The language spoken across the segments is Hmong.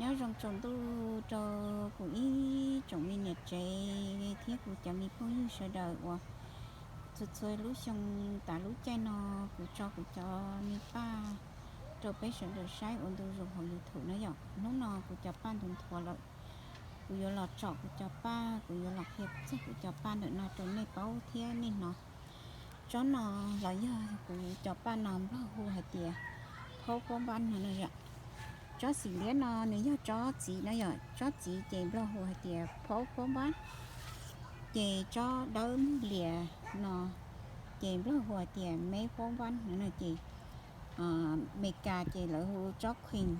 Nyob zoo tsaus ntuj rau kuv ib tsoom me niam tsev thiab kuv cov me phooj ywg sawv daws uas txhua txhua lub xyoo tas lub caij no kuv tso kuv cov me paj rau peb sawv daws saib ua ntu zus hauv YouTube na yom. Hnub no kuv cov paj nthuav nthuav lawm, kuv yuav los tsom kuv cov paj, kuv yuav los qhia txog kuv cov paj ntawm no rau nej paub thiab nej hnov. Tsob no los yog kuv cov paj no Nplog hu hais tias phaub phaub npab no na yom. Tsob xim liab no nws yog tsob txiv na yom, tsob txiv ces Nplog hu hais tias phaub phaub npab. Ces tsob dawb muag lias no ces Nplog hu hais tias meb phaub npab no na. Ces Meskas ces lawv hu tsob queen,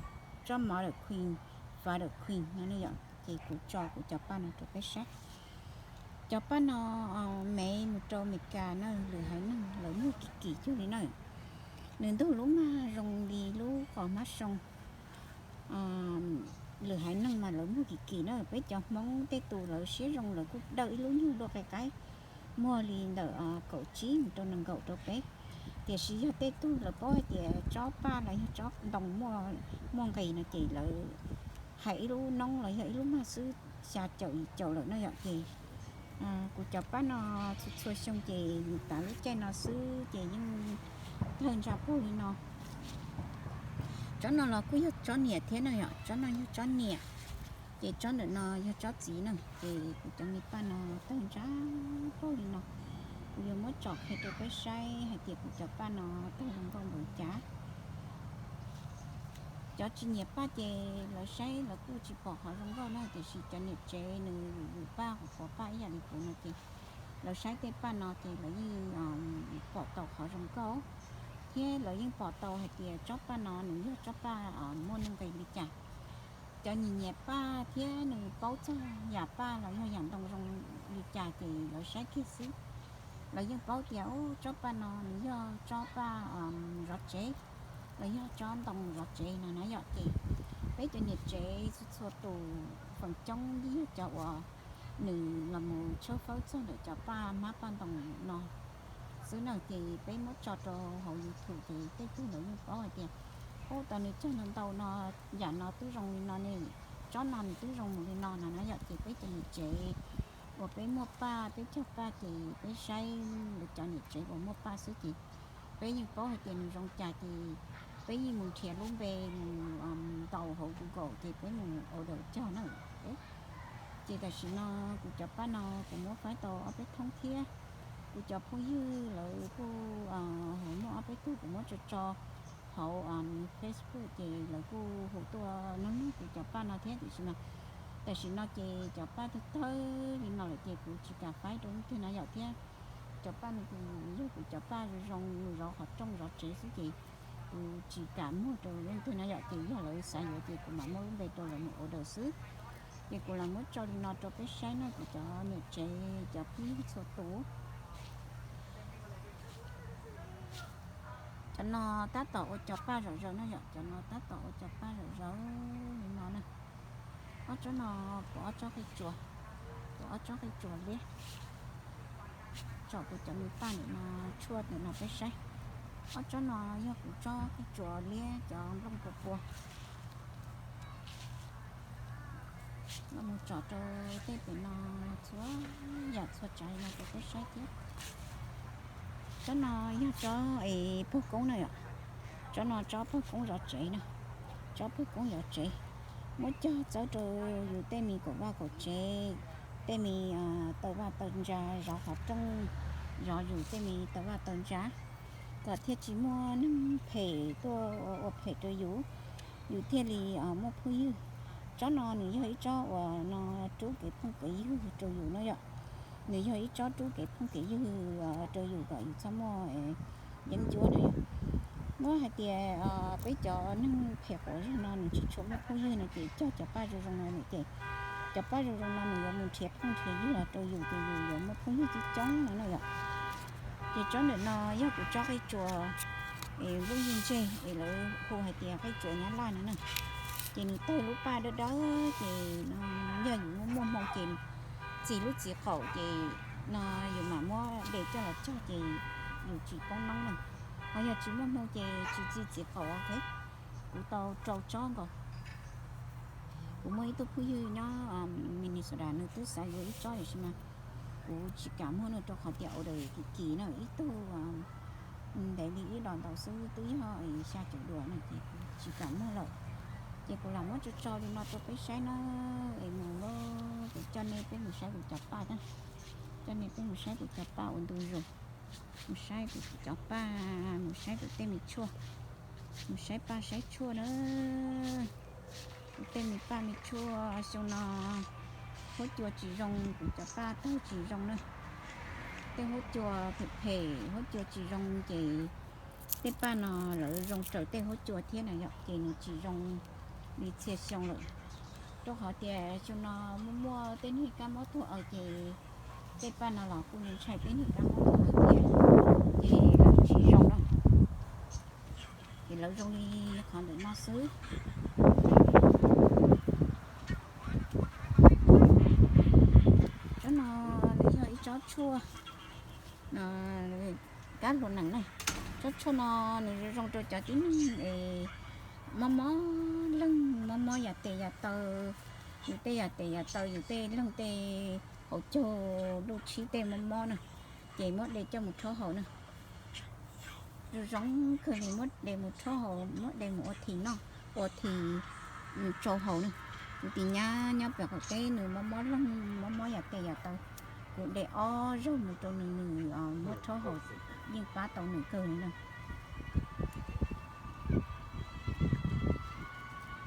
tsob model queen, father queen no na yom. Ces kuv tso kuv cov paj no rau peb saib. Cov paj no mev mus rau Meskas na, lwm haiv neeg lawv muag kim kim cuag li na. Nws ntug lub mag zoo li lub qos hmab soo, lwm haiv neeg mas lawv muag kim kim na. Peb cov Hmoob tej tus lawv siab zoo lawv kuj dawj ib lub nyuag luaj qai qaib, muag li ntawm kaum tsib mus rau nees nkaum rau peb. Tiam sis yog tej tug lawv paub hais tias tsob paj los yog tsob ntoo muaj nqis no ces lawv hais ib lub noob los yog ib lub mag xwb xya caum yim caum lawm no yom. Ces kuv cov paj no txhua txhua xyoo ces tas lub caij no xwb ces yeej tawg ntsa paug li no. Tsob no los kuj yog tsob niam thiab no yom, tsob no yog tsob niam. Ces tsob ntawm no yog tsob txiv na. Ces kuv cov me paj no tawg ntsa paug li no. Kuv yuav muab tsom qhia rau peb saib hais tias kuv cov paj no tawg zoo nkauj npaum cas. Cov tsis nyiam paj ces lawv saib lawv kuj tsis pom qhov zoo nkauj na, tiam sis cov niam tsev nws yum yum paj, quav quav paj ib yam li kuv no ces lawv saib tej paj no ces lawv yeej pom tau qhov zoo nkauj, thiab lawv yeej pom tau hais tias tsob paj no nws yog tsob paj muaj nuj nqis li cas. Cov nyiam nyiam paj thiab nws paub txog yam paj los yog yam ntoo zoo li cas ces lawv saib kiag xwb, lawv yeej paub tias tsob paj no nws yog tsob paj zov tsev los yog tsob ntoo zov tsev no na yom. Ces peb cov niam tsev txhua txhua tus feem coob yeej yog cov uas nws los mus tshawb fawb txog ntawm cov paj hmab paj ntoo no xwb na. Ces peb muab tso rau hauv YouTube ces tej tug lawv yeej paub hais tias ub, tau nws cog ntau ntau no, yam no twb zoo li no ne, tsob no nws twb zoo mus li no no na yom. Ces peb cov niam tsev uas peb muaj paj peb cog paj ces peb saib lawv cov niam tsev uas muaj paj xwb ces peb yeej paub hais tias nws zoo cas ces peb yeej mus nrhiav lub npe mus ntaus hauv Google ces peb mus order cog na. Ces tam sim no kuv cov paj no kuv muab faib tau ob peb thoob thiab. Kuv cov phooj ywg lawv kuj muaj ob peb tug kuv muab tso tso hauv Facebook ces lawv kuj hu tuaj nug nug kuv cov paj no thiab, tiam sis mas tam sim no ces cov paj twg tawg li no lawm ces kuv tsis kam faib rau leej twg na yom. Thiab cov paj no ces yog kuv cov paj zoo zoo mus zov qhov rooj zov tsev xwb ces kuv tsis kam muag rau leej twg na yom. Ces yog lawv xav yuav ces kuv mam muab lub npe rau lawv mus order xwb. Ces kuv lam muab tso li no rau peb saib na kuv cov niam tsev cov phooj ywg txhua tus. Cov no tab tom ua cov paj zom zaws no yom, cov no tab tom ua cov paj zom zaws li no na. Ob tsob no kuv ob tsob qe tsuas, kuv ob tsob qe tsuas liab. Tsom kuv cov me paj ntawm no tshuaj ntawm no peb saib. Ob tsob no yog kuv tsob qe tsuas liab cov nplooj pua pua. Los mus tsom rau tej pem no txhua yam txhua tsav no rau peb saib thiab. Tsob no yog tsob es pawg koob na yom. Tsob no tsob pawg koob zov tsev na. Tsob pawg koob zov tsev. Muab cog txawb rau yus tej me kaum vaj kaum tsev, tej me taw vaj taw ntsa, zov qhov rooj, zov yus tej me taw vaj taw ntsa, kom thiaj tsis muaj neeg phem tuaj ua phem rau yus, yus thiaj li muaj phooj ywg. Tsob no nws yog ib tsob uas no rub kev phooj kev ywg rau yus no yom. Nws yog ib tsob rub kev phooj kev ywg rau yus kom yus txhob muaj yeeb ncuab no yom. Muab hais tias peb cov neeg phem quav zog no nws tsis tshua muaj phooj ywg no ces cog cov paj zoo zoo no ces cov paj zoo zoo no nws yuav mus nrhiav phooj nrhiav ywg los rau yus ces yus yuav muaj phooj ywg coob coob no na yom. Ces tsob ntawm no yog kuv tsob qe tsuas es lub yij ntseg es lawv hu hais tias qe tsuas nyab laj no na. Ces nws tawg lub paj dawb dawb ces no yog yus muaj muaj hmoo ces txi lub txiv qaum ces no yus mam muab de coj los cog ces yus tsis poob noob na. Ho yog tsis muaj hmoo ces tsis txi txiv qaum. Ok, kuv tau rau tsob nkaus. Kuv muaj ib tug phooj ywg nyob Minnesota, nws twb xav yuav ib tsob tiam sis mas kuv tsis kam muag nws rau qhov tias order kim kim na, ib tug ntev li ib dos ntau xwb twb yog xya caum duas no ces kuv tsis kam muag lawm. Ces kuv lam muab tso tso li no rau peb saib na, es mus lauj, kuv coj nej peb mus saib kuv cov paj na, coj nej peb mus saib kuv cov paj ua ntu zus, mus saib kuv cov paj, mus saib kuv tej me tshuaj, mus saib paj saib tshuaj na. Kuv tej me paj me tshuaj xyoo no huab cua tsis zoo, kuv cov paj tawg tsis zoo na. Tej huab cua phem phem, huab cua tsis zoo ces tej paj no lawv zoo raws tej huab cua thiab na yom, ces nws tsis zoo li txhia xyoo lawm. Rau qhov tias xyoo no muaj muaj tej niag kab mob tuag aws ces tej paj no los kuj ntshai tej niag kab mob tuag aws thiab, ces lawv tsis zoo na. Ces lawv zoo li qhov ntawm no xwb. Tsob no nws yog ib tsob tshuaj kab hluas nees na. Tsob tshuaj no nws zoo rau cov tib neeg es mob mob leeg, mob mob yam tes yam taw, yus tej yam tes yam taw, yus tej leeg tej hauv caug luj tshib tej mob mob na, ces muab de coj mus rhaub haus na. Zoo zoo kawg li, muab de mus rhaub haus, muab de mus ua thim noj, ua thim tsau haus na. Kuv tis nyab nyob pem qaum teb nws mob mob leeg, mob mob yam tes yam taw, kuv de ob zaug mus rau nws, nws muab rhaub haus yeej pab tau nws kawg li na.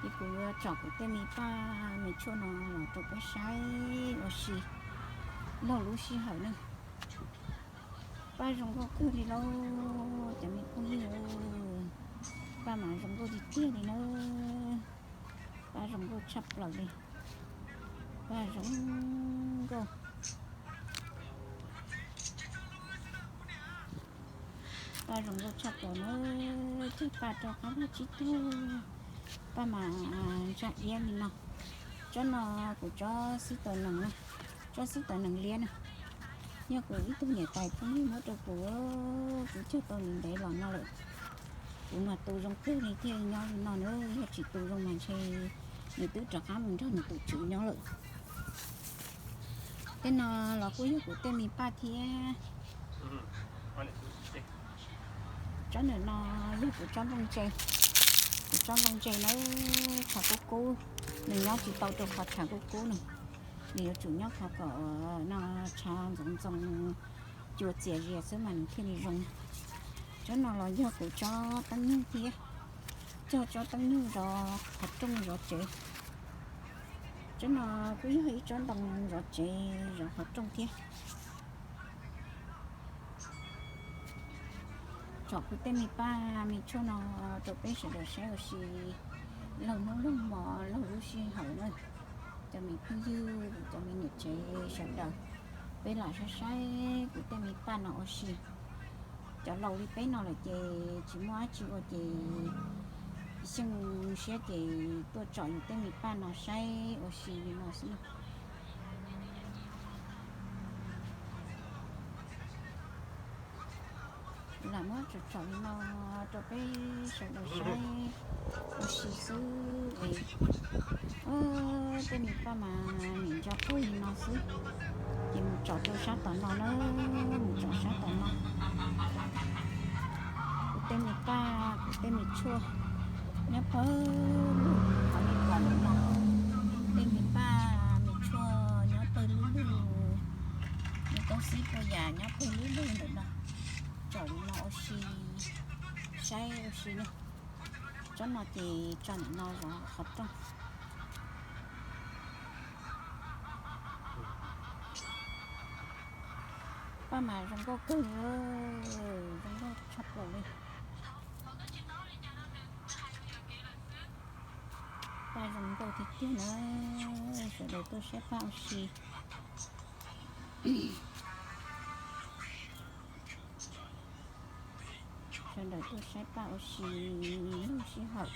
Ces kuv yuav tsom kuv tej me paj me tshuaj no los rau peb saib ua si laug lub sij hawm na. Paj zoo nkauj kawg li lauj cov me phooj ywg, paj mas zoo nkauj tiag tiag li na. Paj zoo nkauj tshaj plaws li, paj zoo nkauj. Paj zoo nkauj tshaj plaws na, cog paj rau qab paj tsib tug, paj mas ntsa iab li no. Tsob no kuv tsob xib taws nees na, tsob xib taws nees liab na. Yog kuv ib tug niam tais phooj ywg muab rau kuv, kuv cog tau ntev ntev los no lawm. Kuv mas tu zoo kawg li thiaj nyob li no na, yog tsis tu zoo mas ntshe nws twb rov qab mus nrog nws tus tswv nyob lawm. Tej no los kuj yog kuv tej me paj thiab. Tsob ntawm no yog kuv tsob nplooj ntse, kuv tsob nplooj ntse na, tshav kub kub, nws nyob tsis tau rau qhov tshav kub kub no, nws yuav tsum nyob qhov kom no tshav ntxoov ntxoo, cua txias zias xwb mas nws thiaj li zoo. Tsob no los yog kuv tsob teeb nyuj thiab, cog tsob teeb nyuj zov qhov rooj zov tsev. Tsob no kuj yog ib tsob ntoo zov tsev zov qhov rooj thiab. Tsom kuv tej me paj me tshuaj no rau peb sawv daws saib ua si laug hnub laug hmo laug lub sij hawm na. Cov me phooj ywg, cov me niam tsev sawv daws, peb los saib saib kuv tej me paj no ua si. Cov laus li peb no lawm ces tsis muaj dab tsi ua ces xyeej siab ces tuaj tsom yus tej me paj no saib ua si li no xwb na. Lam muab tsom tsom li no rau peb sawv daws saib ua si xwb es. Tej me paj mas nim ntso quaj li no xwb. Ces mus tsom rau sab tom no na, mus tsom sab tom no. Kuv tej me paj, kuv tej me tshuaj nyob pawg lug, qhov nej pom ntawm no. Tej me paj me tshuaj nyob pawg lug lug, me toob xib puas yam nyob pawg lug lug ntawm no. Tsom li no ua si, saib ua si na. Tsob no ces tso ntawm no zov qhov rooj. Paj mas zoo nkauj kawg li, zoo nkauj tshaj plaws li. Paj zoo nkauj tiag tiag na, sawv daws tuaj saib paj ua si. Sawv daws tuaj saib paj ua si lub sij hawm,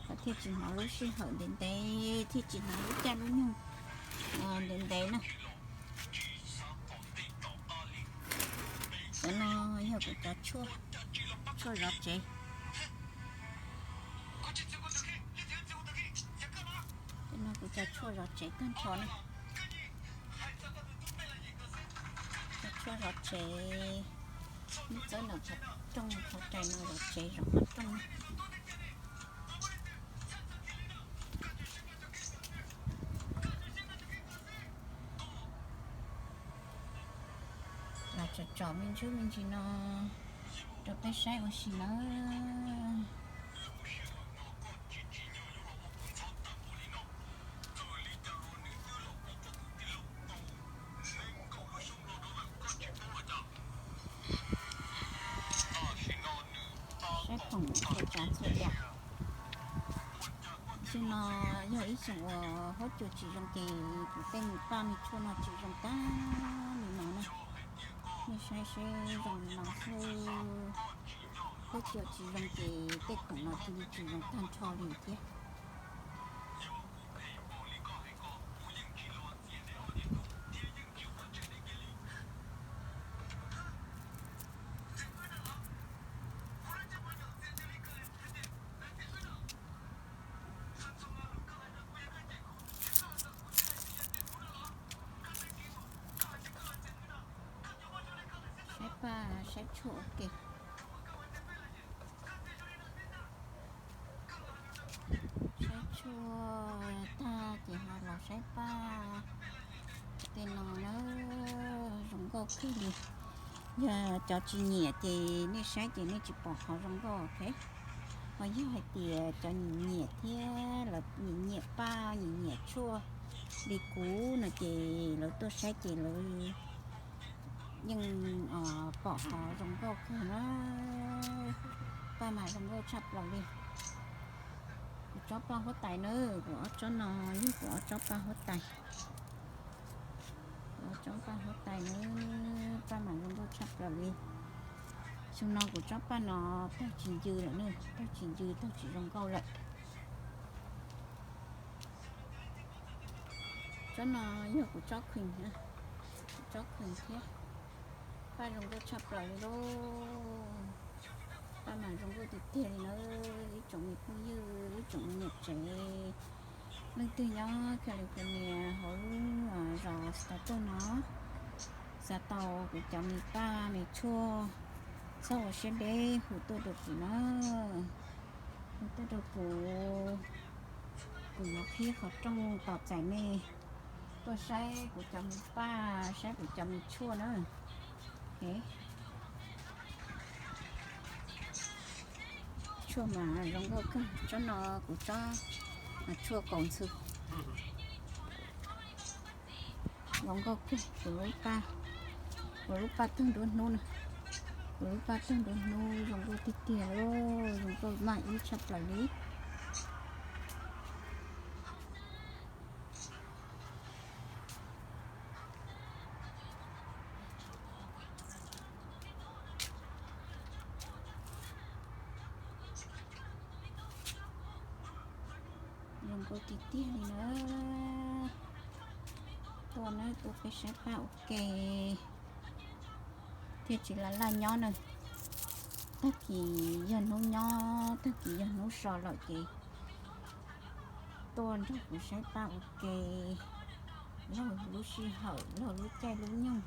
kom thiaj tsis hnov lub sij hawm ntev ntev, thiaj tsis hnov lub caij lub nyoog ntev ntev na. Cov no yog kuv cov tshuaj, tshuaj zov tsev. Cov no kuv Cov tshuaj zov tsev tag nrho na. Cov tshuaj zov tsev, neb txawb no qhov rooj qhov rais no zov tsev zov qhov rooj. Los tsom tsom me ntsis me ntsis no rau peb saib ua si nawb. Saib phoom txhua tsav txhua yam. Xyoo no yog ib xyoos uas huab cua tsis zoo ces kuv tej me paj me tshuaj no tsis zoo tag li no na. Nej saib seb zoo li no xwb, huab cua tsis zoo ces tej khoom no cia li tsis zoo tag nrho li thiab. Saib paj saib tshuaj ua ke. Saib tshuaj tag ces ho los saib paj. Tej no na zoo nkauj kawg li. Yog cov tsis nyiam ces nej saib ces nej tsis pom qhov zoo nkauj, ok. Ho yog hais tias cov nyiam nyiam thiab lawv nyiam nyiam paj nyiam nyiam tshuaj li kuv no ces lawv tuaj saib ces lawv yeej pom qhov zoo nkauj kawg na. Paj mas zoo nkauj tshaj plaws li. Kuv tsob paj huab tais na, kuv ob tsob no yog kuv ob tsob paj huab tais. Kuv ob tsob paj huab tais na, paj mas zoo nkauj tshaj plaws li. Xyoo no kuv tsob paj no tawg tsis ncw lawm na, tawg tsis ncw tawg tsis zoo nkauj lawm. Tsob no yog kuv tsob khees, kuv tsob khees thiab. Paj zoo nkauj tshaj plaws li lauj. Paj mas zoo nkauj tiag tiag li na. Ib tsoom me phooj ywg, ib tsoom me niam tsev, leej twg nyob California hauv lub zos Seattle no, xav tau kuv cov me paj me tshuaj, txhob ua siab deb hu tuaj rau kuv na. Hu tuaj rau kuv, kuv yuav qhib qhov rooj tos txais nej tuaj saib kuv cov me paj, saib kuv cov me tshuaj na. Tshuaj mas zoo nkauj kawg, tsob no kuv tsob tshuaj kaus ntxhw. Zoo nkauj kawg, kuv lub paj, kuv lub paj tawg nruab hnub na. Kuv lub paj tawg nruab hnub zoo nkauj tiag tiag lauj, zoo nkauj maj ib tshaj plaws li. Zoo nkauj tiag tiag li na. Tuaj na, tuaj peb saib paj ua ke thiaj tsis laj laj nyob na. Tag kis yog hnub nyob, tag kis yog hnub so lawm ces tuaj nrog kuv saib paj ua ke laug lub sij hawm, laug lub caij lub nyoog.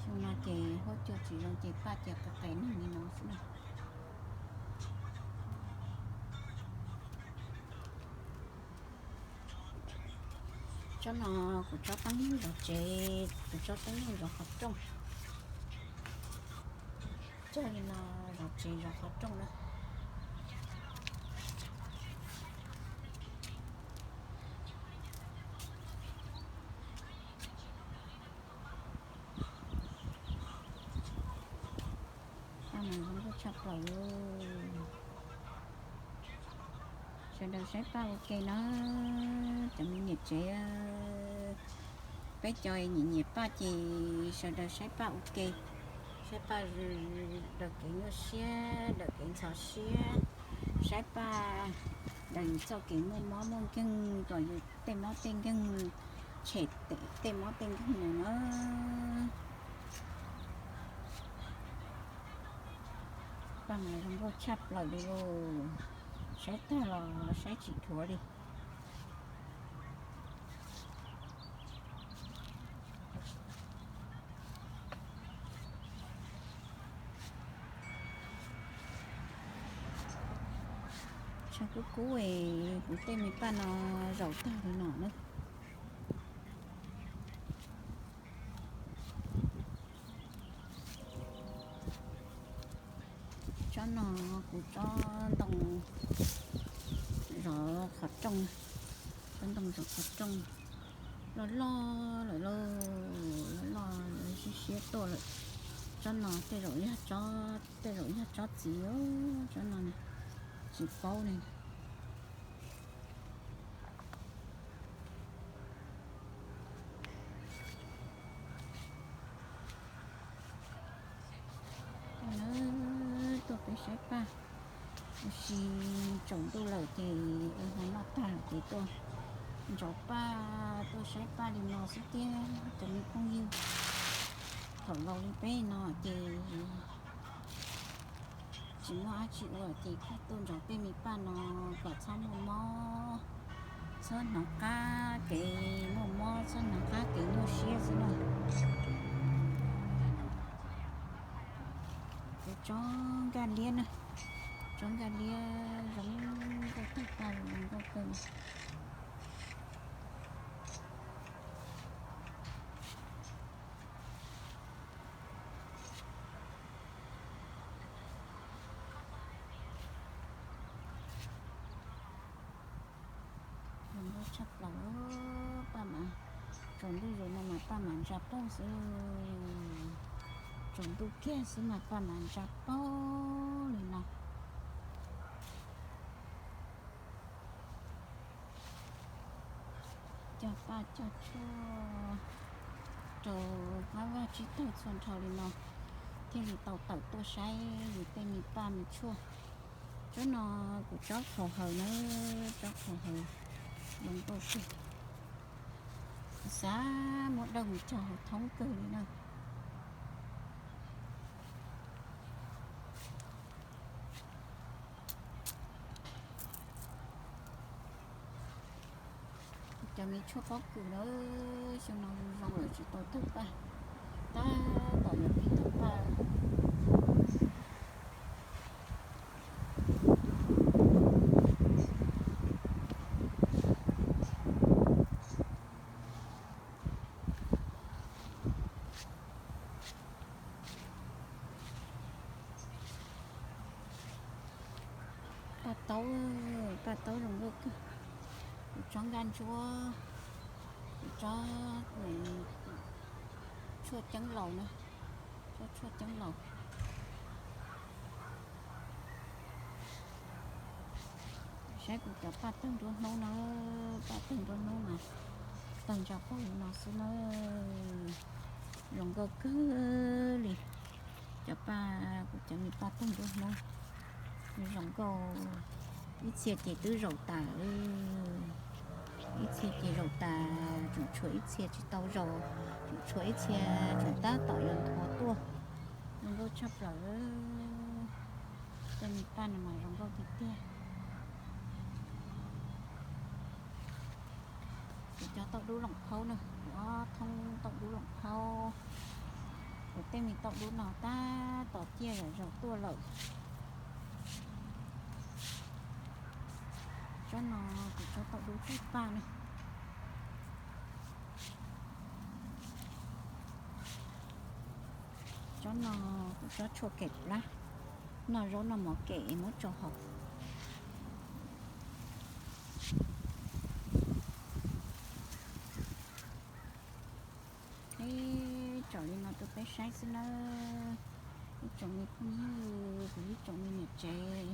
Xyoo no ces huab cua tsis zoo ces paj ces qis qis neeg li no xwb na. Tsob no kuv tsob teeb nyuj zov tsev, kuv tsob teeb nyuj zov qhov rooj. Tsob li no zov tsev zov qhov rooj na. Paj mas zoo nkauj tshaj plaws li. Sawv daws saib paj ua ke na, cov me niam tsev. Peb cov nyiam nyiam Paj ces sawv daws saib Paj ua ke, saib Paj daws kev nyuaj siab, daws kev ntxhov siab, saib Paj daws yus txoj kev muaj mob muaj nkeeg, kom yus tej mob tej nkeeg tshem, tej mob tej nkeeg mus na. Paj mas zoo nkauj tshaj plaws li lauj, saib tag los saib tsis dhuav li. Tshav kub kub es kuv tej me Paj no zaum tag li no na. Tsob no kuv tsob ntoo zov qhov rooj, tsob ntoo zov qhov rooj, loj loj lawm lauj, loj loj lawm siab siab tuaj lawm. Tsob no tej zaum yog tsob, tej zaum yog tsob txiv, tsob no tsis paub ne. Tuaj peb saib Paj, ua si tsaus ntuj lawm ces ua hmo noj tag ces tuaj ntsauv Paj, tuaj saib Paj li no xwb tiag cov me phooj ywg. Thaum laus li peb no ces tsis muaj dab tsi ua ces kuj tuaj ntsauv tej me Paj no kom txhob muaj mob, txhob hnov qab kev muaj mob, txhob hnov qab kev nyuaj siab xwb na. Kuv tsob nkaj liab na, tsob nkaj liab zoo nkauj tag, zoo nkauj kawg. Zoo nkauj tshaj plaws, Paj mas tsaus ntuj zus no mas Paj mas ntsa paug xwb, tsaus ntuj kiag xwb mas Paj mas ntsa paug li no. Cog Paj cog tshuaj rau qab vaj tsib taug txhua nrho li no thiaj li tau tawm tuaj saib yus tej me Paj me tshuaj. Tsob no kuv tsob khau haws na, tsob khau haws zoo nkauj kawg. Xav muab dawj mus cog hauv thoob kawg li na. Cov me tshuaj pob kws na, xyoo no zoo zoo lawm tsis tau tawg paj, tab tom yuav pib tawg paj. Paj taub, paj taub zoo nkauj kawg. Kuv tsob nkaj ntsuab, kuv tsob tshuaj ceeb laus na, tsob tshuaj ceeb laus. Saib kuv cov paj tawg nruab hnub na, paj tawg nruab hnub mas tawg ntsa paug li no xwb na, zoo nkauj kawg li. Cov paj, kuv cov me paj tawg nruab hnub zoo nkauj. Ib txhia ces twb zaum tas, ib txhia ces zaum tas, tseem tshuav ib txhia tsis tau zaum, tseem tshuav ib txhia tseem tab tom yuav nthuav tuaj. Zoo nkauj tshaj plaws, tej me paj no mas zoo nkauj tiag tiag. Kuv cov tauj dub loom phaub na, kuv ob thoob tauj dub loom phaub. Kuv tej me tauj dub no tab tom ciaj zom zaws tuaj lawm. Tsob no kuv tsob tauj dub taub paj na. Tsob no kuv tsob tshuaj kem plab, noj zaub noj mov kem es muab tso haus. Ib tsoom li no rau peb saib xwb nawb. Ib tsoom me phooj ywg, kuv ib tsoom me niam tsev,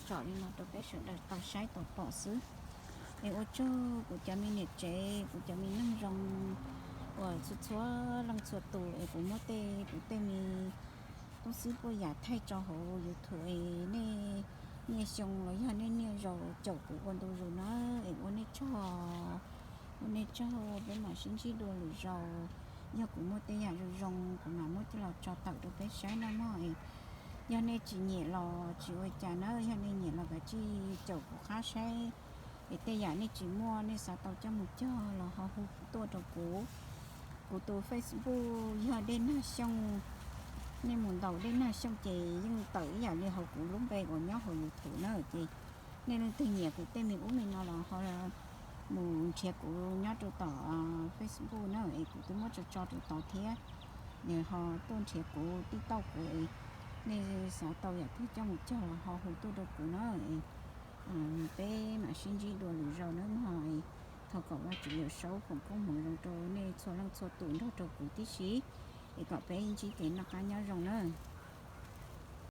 tsom li no rau peb sawv daws tau saib tau pom xwb. Es ua tsaug kuv cov me niam tsev, kuv cov me neeg zoo, uas txhua txhua leej txhua tus es kuv muab tej kuv tej me tub xib puj yam thaij tso hauv YouTube es nej niaj xyoo los yog nej niaj zaus caum kuv ua ntu zus na, es ua nej tsaug, ua nej tsaug, peb mam sib ntsib dua lwm zaus. Yog kuv muaj tej yam zoo zoo kuv mam muab coj los tso tawm rau peb saib na mog. Yog nej tsis nyiam los tsis ua cas na, yog nej nyiam los kav tsij caum kuv qab saib. Es tej yam nej tsis muaj nej xav tau coj mus cog los ho hu tuaj rau kuv. Kuv tus Facebook yog Dej Nag Xyooj. Nej mus ntaus Dej Nag Xyooj ces yeej tawm ib yam li hauv kuv lub npe uas nyob hauv YouTube na. Ces nej leej twg nyiam kuv tej me ub me no los ho mus nrhiav kuv nyob rau tom Facebook na, es kuv twb muab tso tso rau tod thiab. Ho tuaj nrhiav kuv TikTok kuv es nej xav tau yam twg coj mus cog los ho hu tuaj rau kuv na. Peb mam sib ntsib dua lwm zaus na mog. Thov kom Vajtswv Yawm Saub foom koob hmoov zoo rau nej txhua leej txhua tus nrog rau kuv tib si, es kom peb ntsib kev noj qab nyob zoo na.